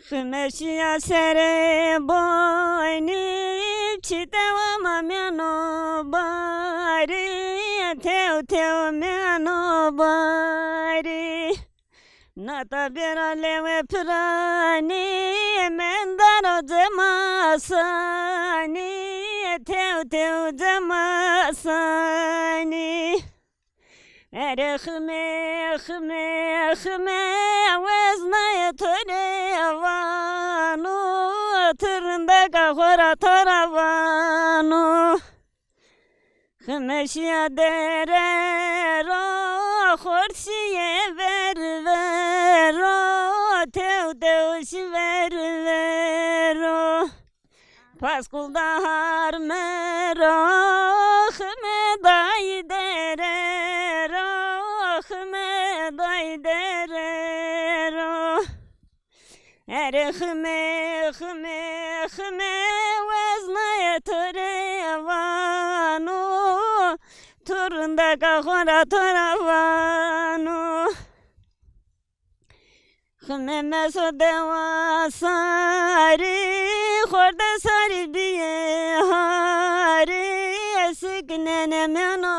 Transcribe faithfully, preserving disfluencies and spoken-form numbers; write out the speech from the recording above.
Xime şîya serê boynî, çî dewa ma mîyano barî, tew tew mîyano barî. Nata bêra lewê piranî, mendaro cemasanî, tew tew cemasanî. Erê xime, xime, xime, weznayê to rê vano, ti rindeka xo ra to ra vano. Xime şîya dere ro, xort şîyê ver ver o, tew tew şî ver ver o. Pasqul da harme ro, xime dayî dere ro, xime dayî dere ro. Erê xime, xime, xime, weznayê to rê vano, tu rindeka xo ra to ra vano. Xime meso dewa sarî, xorde sarî bîyê harî, siknenê mîyano